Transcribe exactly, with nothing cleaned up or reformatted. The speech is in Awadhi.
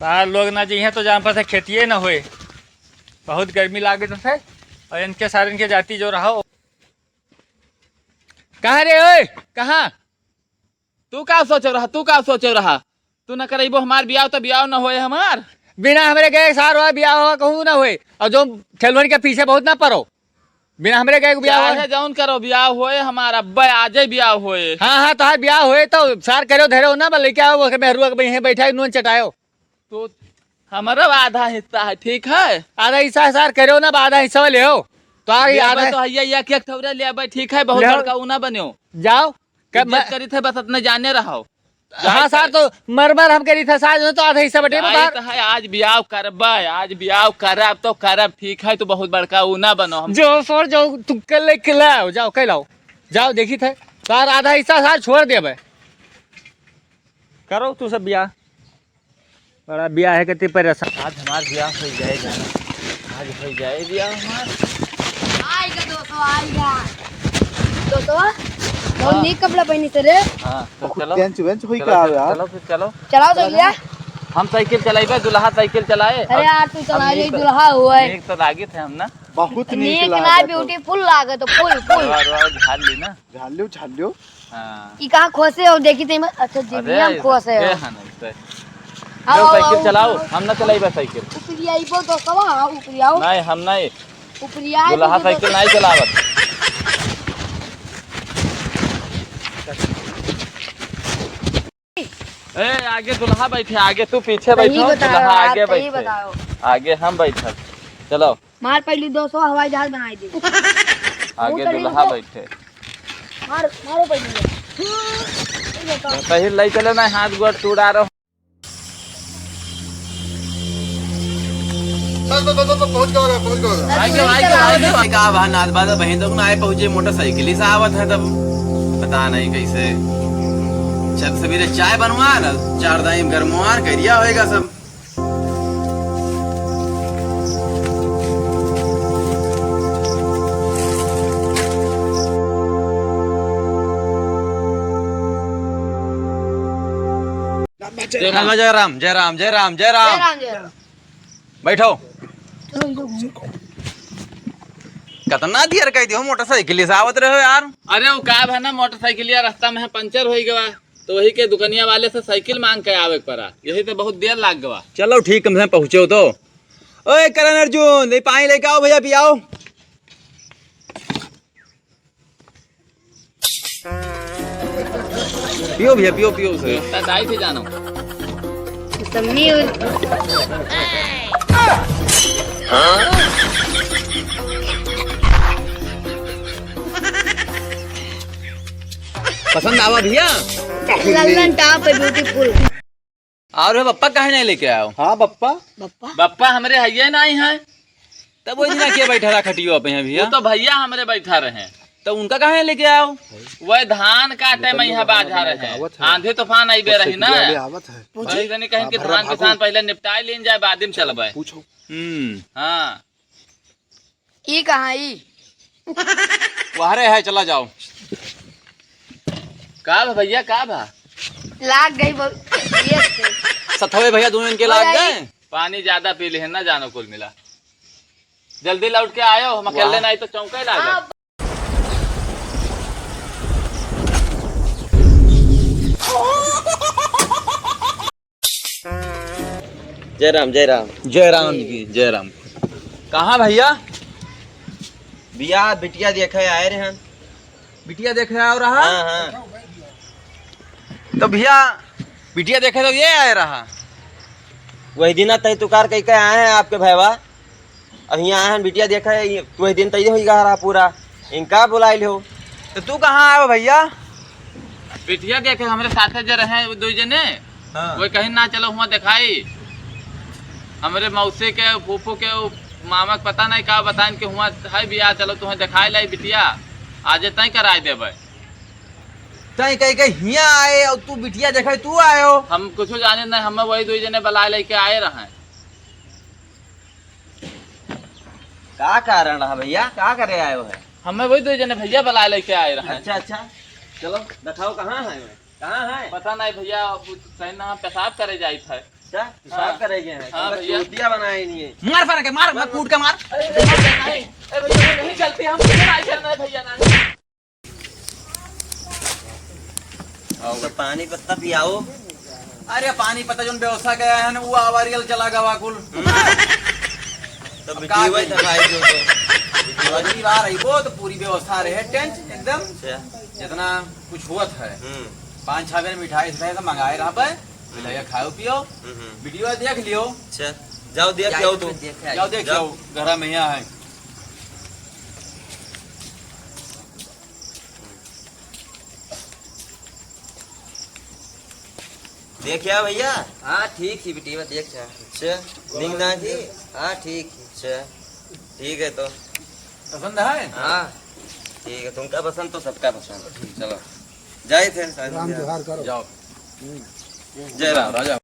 सार लोग ना जइहें तो जान पर से खेतिए न होए, बहुत गर्मी लागत है। और इनके सारन के जाति जो रहो। कहाँ रे ओए, कहाँ? तू का सोचो रहा, तू का सोचो रहा? तू न करइबो हमार बियाह तो बियाह न होए हमार। बिना हमरे गए सार हुआ बियाह हुआ कहूँ न होए। और जो ठेलवन के पीछे बहुत ना परो, बिना हमरे गए बियाह हुआ। चाहे जौन करो बियाह होए हमार, अब्बे आजे बियाह होए। हाँ, हाँ, तोहार बियाह होए तो सार करो धरो ना, बस लेके आओ ओके मेहरुआ के बहिं बैठा नून चटायो। तो हमारा आधा हिस्सा है, ठीक है? आधा हिस्सा सार करो ना, आधा हिस्सा ले हो। तो आ ले आधा तो हैया, एक, एक ठौरा ले आबे, ठीक है? बहुत ले हो। बड़का ऊ ना बन्यो। जाओ। कब इज्जत मैं करी थे, बस अपने जाने रहो। हाँ सार, तो मर मर हम करी थे सार, जो तो आधा हिस्सा बटे जाई बाहर। तो है, आज बियाह करबे, आज बियाह करब तो करब, ठीक है? तो बहुत बड़का ऊ ना बनो हम। जो सोर जो तू कल लेके लाओ, जाओ, कल लाओ। जाओ, देखी थे। सार आधा हिस्सा सार छोड़ देबे। करो तू सब बियाह। बड़ा बियाह है, कति परेशान। आज हमार बियाह हो जाए जाना, आज हो जाए बियाह हमार। आएगा दोस्तों, आएगा। दोस्तों, बहुत हाँ। नीक कपड़ा पहनी से रे। हाँ, तो बहुत चलो। बेंच, बेंच होई चलो, का चलो, यार? चलो, फिर चलो। चलाओ तो चलो लिया। ना। हम साइकिल चलाइबे, दुल्हा साइकिल चलाए। अरे और यार, तू हम चला नीक ले, तो, दुल्हा हुआ है। नीक तो लागित है हम ना। बहुत नीक नीक ना, लागत हो। Beautiful लागत हो, full, full। अरे, अरे, अरे, झाड़ ली ना। झाड़ लियो, झाड़ लियो। हाँ। ई कहाँ खोसे हो? देखी ते में, अच्छा, अरे, जिमिया में खोसे हो। ए, हाँ, नहीं, तो आओ, जाओ, आओ, साइकिल आओ, चलाओ, आओ। हम ना चलाइबे साइकिल। ऊपरी आइबो तो कवा, हाँ, ऊपरी आओ। नहीं, हम नहीं। ऊपरी आए दुल्हा तो साइकिल नहीं चलावत। ए, आगे दुल्हा बैठे, आगे तू पीछे सही बैठो, बताओ दुल्हा यार, आगे सही बैठे। बताओ। आगे हम बैठे। चलो। मार पहली दो सौ हवाई जहाज बनाई दे। आगे वो तो नहीं दुल्हा उठे। बैठे। मार, मारो पहली। ये बताओ। कहीं ले चले ना, हाथ गोड़ टूड़ा रहो। बस, बस, बस, बस, पहुंच गया होगा, पहुंच गया होगा। आइए, आइए, आइए। का बहाना आज बाद बहिन तक ना आए पहुंचे, मोटरसाइकिल ही से आवत है तब। पता नहीं कैसे। चल सवेरे चाय बनवा ना, चार दाई गरमवार करिया होएगा सब। जय राम, जय राम, जय राम, जय राम, जय राम। जय राम, जय राम। बैठो। चलो, चलो। कितना देर कह दियो, मोटरसाइकिल से आवत रहो यार। अरे वो का है ना, मोटरसाइकिलिया रास्ता में है, पंचर हो गवा। तो वही के दुकनिया वाले से साइकिल मांग के आवे के पड़ा, यही तो बहुत देर लाग गवा। चलो ठीक, कम से कम पहुँचो तो। ओए करण अर्जुन, ये पानी लेके आओ भैया, पियाओ। पियो भैया, पियो, पियो उसे। व्यवस्था दाई से जानो। तम्मी। पसंद आवा भैया? लल्लन टॉप है, beautiful। और बप्पा काहे नहीं लेके आयो? हाँ बप्पा। बप्पा? बप्पा हमरे हइये नहीं है। तब वो दिना के बैठा रहा खटियो पे हैं भैया? वो तो भैया हमरे बैठा रहे। तो उनका काहे लेके आयो? वह धान काटे में यहाँ बाजार है। आंधी तूफान आई बे रही ना। आवत है। वही जनी कहीं कि हाँ, धान किसान पहले निपटाए लीन जाए, बाद में चलबे। पूछो। हम्म। हाँ। ई कहाँ ई? वहरे है, चला जाओ। का भा भैया, का भा? लाग गई बहुत, ये से। सथवे भैया दोनों इनके लाग गए। पानी ज्यादा पी लिहे ना, जानो कुल मिला। जल्दी लौट के आयो, हम अकेले वाह। नहीं तो चौंके लागल। हाँ। जय राम, जय राम। जय राम की, जय राम। कहाँ भैया? बियाह बिटिया देखे आए रहे हैं। बिटिया देखे आओ रहा? हाँ, हाँ। तो भैया, बिटिया देखे तो ये आए रहा। वही दिन तय तुकार कह के आए हैं आपके भैया। अब यहाँ आए हैं, बिटिया देखा है, ये तू दिन तैयार होई गा रहा पूरा, इनका बुलाइल हो। तो तू कहाँ आयो भैया? बिटिया देखे हमरे साथे जे रहे वो दो जने, हाँ। वो कहीं ना चलो हुआ दिखाई। हमरे मौसी के, फूफू के, वो मामा के पता नहीं का बताइन कि हुआ है बियाह, चलो तुम्हें दिखाई लाई बिटिया, आजे तय कराई देबे। तय कह के हियाँ आए और तू बिटिया देखे तू आयो। हम कुछ जाने नहीं, हम वही दो जने बुला लेके आए रहे। का कारण रहा भैया, का करे आयो है? हमें वही दो जने भैया बुला लेके आए रहे। अच्छा, अच्छा, चलो दिखाओ, कहाँ है, कहाँ है? पता नहीं भैया, अब सही ना, हम पेशाब करे जाइत है। अच्छा, पेशाब करेंगे हैं। हाँ, भैया। चूतिया बनाए नहीं है। मार फरके, मार, मार, कूट के मार। अरे भैया, नहीं, अरे भैया, नहीं चलते हम, भैया, नहीं चलना है, भैया, नहीं। आओ, तो पानी पत्ता पियाओ। अरे, पानी पत्ता जोन व्यवस्था किया है ना, वो आवारियल चला गवा कुल। तो अब का बिटिया करी? तो भाई जो तो। अगली बार अइबो तो पूरी व्यवस्था रहे, टेंट एकदम। अच्छा। जितना कुछ होत है, हम्म। पाँच छह बेर मिठाई से मंगाए रहबे, हम्म। मिठाई खाओ पियो, हम्म। वीडियो देख लियो। अच्छा, जाओ देख जाओ आओ तो। देख आओ। जाओ देख जाओ। आओ, घर में यहाँ है। देख आओ भैया। हाँ, ठीक ही बिटिया, देख आओ। अच्छा, नीक ना थी? हाँ, ठीक ही। अच्छा, ठीक है तो। पसंद है? हाँ। ठीक है, तुमका पसंद तो सबका पसंद। चलो, जाए थे सारे राम भैया। जोहार करो। जाओ। जय राम। राजा।